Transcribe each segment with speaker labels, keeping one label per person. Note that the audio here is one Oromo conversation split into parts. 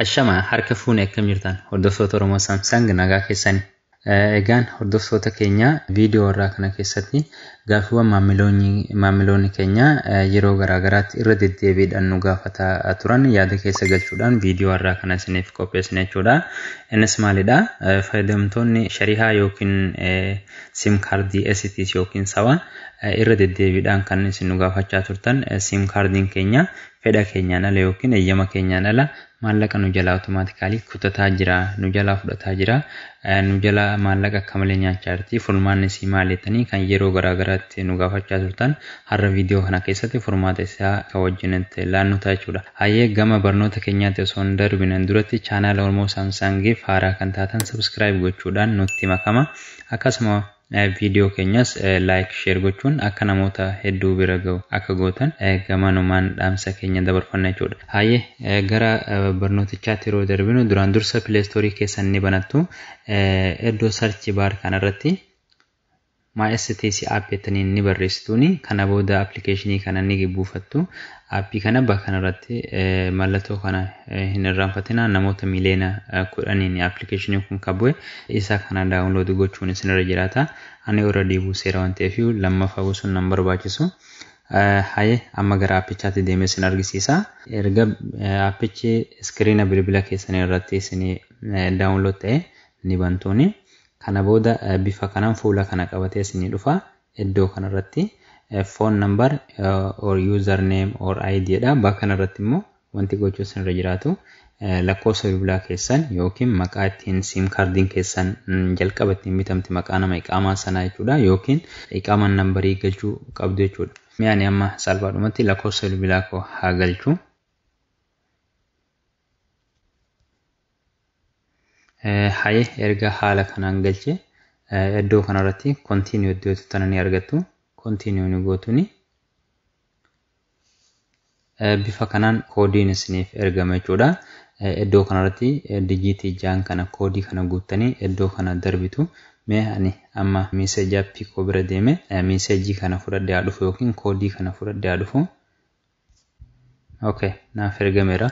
Speaker 1: Ashama harka fuune, akkam jirtan hordoftoota Oromoo Samsung? Nagaa keessani. Egaan hordoftoota keenya, viidiyoo irraa kana keessatti gaaffiiwwan maamiloonni keenya yeroo garaagaraatti irra deddeebiidhaan nu gaafataa turan yaada keessa galchuudhaan viidiyoo irraa kana isiniif qopheessine jechuudha. Innis maalidha? Fayyadamtoonni sharihaa yookiin SIM kaardii STC yookiin SAWA irra deddeebiidhaan kan isin nu gaafachaa turtan, SIM kaardiin keenya fedha keenyaan ala yookiin eeyyama keenyaan ala maallaqa nu jalaa automatically kutataa jira, nu jalaa fudhataa jira, nu jalaa maallaqa akka malee nyaachaa jirti, furmaanni isii maal jettanii kan yeroo garaagaraatti nu gaafachaa turtan, har'a viidiyoo kana keessatti furmaata isaa kan wajjin itti laannu ta'a jechuudha. Hayyee, gama barnoota keenyaatti osoo hin darbinen duratti chaanaala Oromoo Saamsaangiif haaraa kan taatan subscribe gochuudhaan nutti makama. Akkasuma viidiyoo keenyas like, share gochuun akka namoota hedduu bira ga'u akka gootan gamanumaan dhaamsa keenya dabarfanna jechuudha. Hayyee, gara barnootichaatti yeroo darbinu, duraan dursa Play Store keessan ni banattu. Iddoo search bar kanarratti My STC app jettanii ni barreessituuni. Kana booda appilikeeshinii kana ni buufattu. Aappii kana bakka kanarratti mallattoo kana hin irraanfatinaa, namoota miliyoona 10n appilikeeshinii kun kan bu'e isa kana download gochuun isinirra jiraata. Ani already buuseera waan ta'eef lammaffaa buusuun nan barbaachisu. Haye, amma gara aappichaatti deemee isin argisiisa. Erga aappichi iskiriina bilbila keessanii irratti isin download ta'e ni bantuuni. Kana booda bifa kanaan fuula kana qabatee isinii dhufa. Iddoo kanarratti phone number or user name or ID dha. Bakka kanarratti immoo wanti gochuu isinirra jiraatu lakkoofsa bilbilaa keessan yookiin maqaa ittiin SIM kaardiin keessan jalqaba ittiin bitamte, maqaa nama iqaamaa sanaa jechuudha, yookiin iqaamaan nambarii galchuu qabdu jechuudha. Mee ani amma salphaadhumatti lakkoofsa bilbilaa koo haa galchu. Haye, erga haala kanaan galche iddoo kanarratti continue iddoo tana ni argattu. Continue ni gootuni. Bifa kanaan koodiin isiniif ergama jechuudha. Iddoo kanarratti dijiitii jaan kana, koodii kana guuttanii iddoo kana darbitu. Mee ani amma message aappii koo bira deeme miiseejii kana fudhadhee haa dhufu yookiin koodii kana fudhadhee haa dhufu. Okay, naaf ergameera.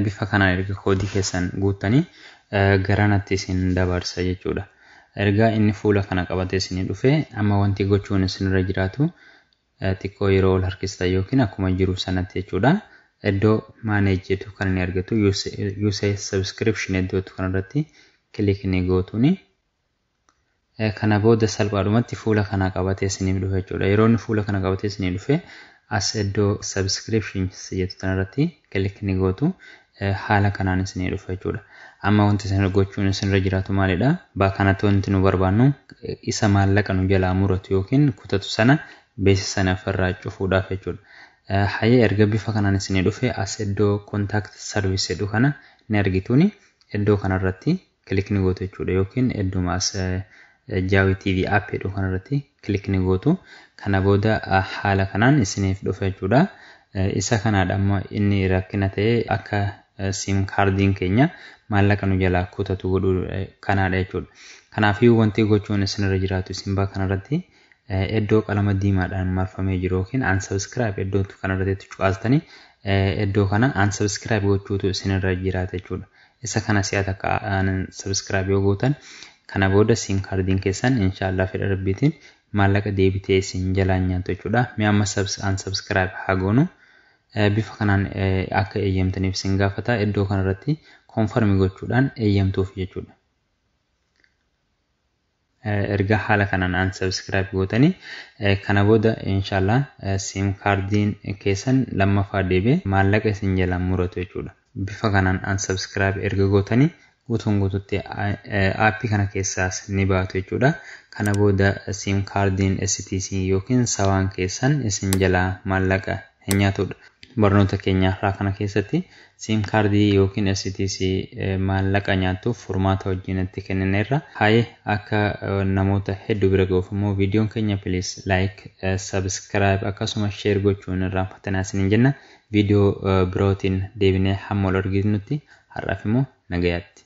Speaker 1: Bifa kanaan erga koodii keessan guuttanii garanatti isin dabarsa jechuudha. Erga inni fuula kana qabatee isinii dhufe, amma wanti gochuun isinirra jiraatu xiqqoo yeroo ol harkistan yookiin akkuma jiru sanatti jechuudha. Iddoo manage jedhu kan inni argatu, use subscription iddootu kanarratti click ni gootuuni. Kana booda salphaadhumatti fuula kana qabatee isiniif dhufe jechuudha. Yeroo inni fuula kana qabatee isinii dhufe, as iddoo subscription jettu kanarratti click ni gootu. Haala kanaan isinii dhufa jechuudha. Amma wanti isin gochuun isinirra jiraatu maalidha? Bakka kanatti wanti nu barbaannu isa maallaqa nu jalaa muratu yookiin kutatu sana beeksisa sana ofirraa cufuudhaaf jechuudha. Hayyee, erga bifa kanaan isinii dhufe, as iddoo contact service jedhu kana ni argituuni, iddoo kanarratti click ni gootu jechuudha, yookiin idduma as Jaawi TV app jedhu kanarratti click ni gootu. Kana booda haala kanaan isiniif dhufa jechuudha. Isa kanaadha amma inni rakkina ta'e, akka SIM kaardiin keenya maallaqa nu jalaa kutatu godhuu kanaadha jechuudha. Kanaafiyyuu wanti gochuun isinirra jiraatu, isin bakka kanarratti iddoo qalama diimaadhaan marfamee jiru yookiin unsubscribe iddoo kanarratti cuqaastanii iddoo kana unsubscribe gochuutu isinirra jiraata jechuudha. Isa kana si'a takka unsubscribe yoo gootan, kana booda SIM kaardiin keessan inshaallah fedha rabbiitiin maallaqa deebitee isin jalaan nyaatu jechuudha. Mee amma unsubscribe haa goonu. Bifa kanaan akka eeyyamtaniif isin gaafata. Iddoo kanarratti confirm gochuudhaan eeyyamtuuf jechuudha. Erga haala kanaan unsubscribe gootanii, kana booda inshaallah SIM kaardiin keessan lammaffaa deebi'ee maallaqa isin jalaan muratu jechuudha. Bifa kanaan unsubscribe erga gootanii guutuun guututti aappii kana keessaas ni baatu jechuudha. Kana booda SIM kaardiin STC yookiin sawaan keessan isin jalaa maallaqa hin nyaatudha. Barnoota keenya har'aa kana keessatti SIM kaardii yookiin STC maallaqa nyaattuuf furmaata wajjin itti kennineerra. Haayee, akka namoota hedduu bira ga'uuf immoo viidiyoon keenya please like, subscribe akkasuma share gochuun irraanfatinaa isiniin jenna. Viidiyoo birootiin deebinee hamma wal arginutti har'aaf immoo nagayaatti.